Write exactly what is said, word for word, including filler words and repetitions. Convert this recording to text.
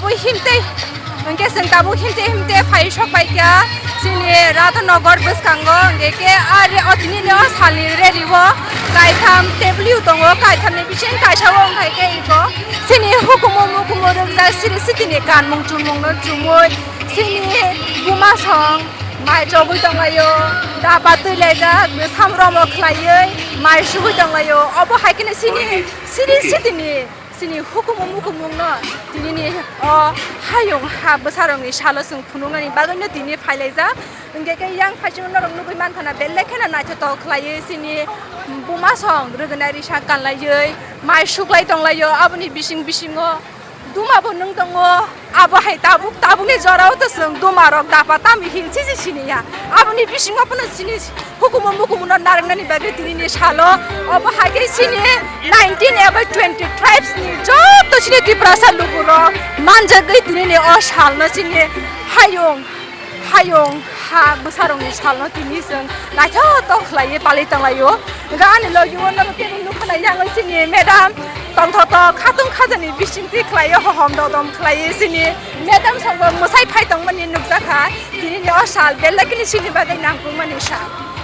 Himtei, hingke chwng tabuk himtei himtei phai sok pai kha chini Radhanagar bwskango, hingke ke are o tini ni o salni rally o kaitham W tongo, kaitham ni bising kaisa o wngkha ke iko chini hukumu mukumu rwkjak siri siti ni kanmung chumung no chumui chini buma song mai chogwi tonglaio, dapa twi laijak, bwsam romo khlaiwi mai sugwi tonglaio, obo hai kheno chini siri siti ni Chini hukumu mukumungno tinini o hayung ha bwsarokni salo chwng phunuknani bagwino tini phailaijak. Hwnkhe khe yang phaichino norok nugwi mankha na belai kheno naithotok khlaiwi chini buma song rwgwnai risa kanlaiwi mai suklai tonglaio. Aboni bising bisingo dumabo nwng tongo. Abo hai tabuk, tabukni jorao to chwng dumarok dapa tamo hin sisi siniya. Aboni bisingo phano chini hukumu mukumuno narwknani bagwi tinini salo obo hai khe chini nineteen eba twenty tribes ni joto chini Tiprasa lukurok manjagwi tinini o salno chini hayung, hayung ha bwsarokni salno tini chwng naithotok khlaiwi palwi tonglaio. Hwnkhe ani logi o nobo kebo nukha na yang chini madam tongthotok khatung khajani bisingtwi khlaiwi hohom dodom khlaiwi chini madam songbo mwsai phai tongmani nukjakha. Tinini o sal belai kheno chini bagwi nangkukmani sal.